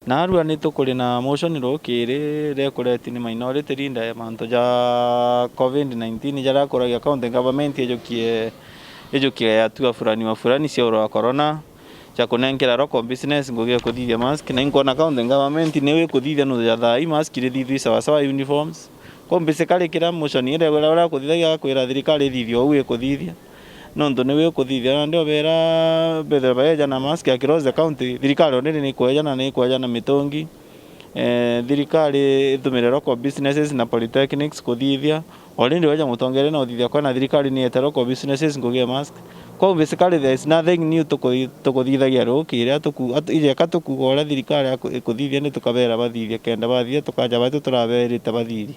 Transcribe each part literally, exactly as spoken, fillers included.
Naarua ni tukuri na motion rukiri, iria ikureti ni minority leader ya mantu ja covid nineteen jaria akuragia county government ijukie, ijukie ya hatua fulani wa fulani cia uro wa corona, ja kunenkera local business ngugi ya kuthithia mask, na inkwona county government niyo ikuthithia nontu ja thaa ii mask irithithwi sawasawa uniforms. Kwa basically kira motion iria uria akuthithagia agakwira thirikari ithithie uu ikuthithia. Nontu niwe ukuthithia, nandi obeera bethirwa baeja na mask across the county, thirikari already ni ikweja na ni ikweja na mitungi. Eh, thirikari itumire local businesses na polytechnics kuthithia. Already weja mutongeria na uthithia kwena thirikari ni ete local businesses ngugi ya mask. Kwa basically there is nothing new tuku-, tukuthithagia rukiri, atu-, ijeka tukuuga uria thirikari aku-, ikuthithia ni tukabeera bathithie kenda bathithia tukaja baitu turabeerite bathithie.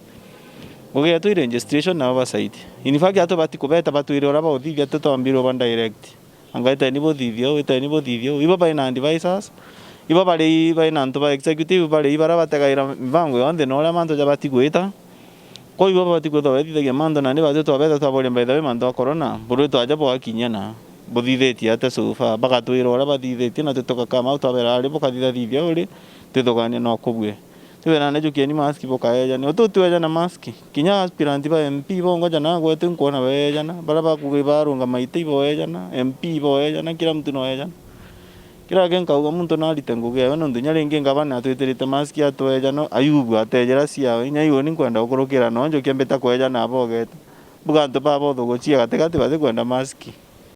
Ngugi yetu i registration na oversight. In fact, atubati kubeta batwire uria bauthithia tutwambirwe ba direct. Anga iteni buthithie uu, iteni buthithie uu. Ibo bari na advisors, ibo bari, bari na antu ba executive, bari baria bategaira mibango yonthe na uria mantu jabati gwita. Kwou ibo babati kwithirwa bethithagia mantu, nandi batwi twabeta twaboria by the way mantu ja corona, buri twaja bwakinyia na buthithitie atia so far. Bagatwira uria bathithitie na twi tugakamau twabera ari bukathithathithia uri, twithugania no kubue. Tubera na jukieni mask bukaejania. Utu twejana mask. Kinya aspirant ba M P bongoja na gwete nkwona baejana. Baria bakuga ibarungama ite iboejana. M P iboejana. Kila mtu noejana. Kila ke nkauga muntu narite ngugi yawe nontu inya ringi ngavana atwitirite mask atwejana. Ayubu atejera ciawe. Inya iwe ni nkwenda gukurukira no njukia mbita kwejana abogete. Buga antu baba uthugucia gatigati batikwenda mask.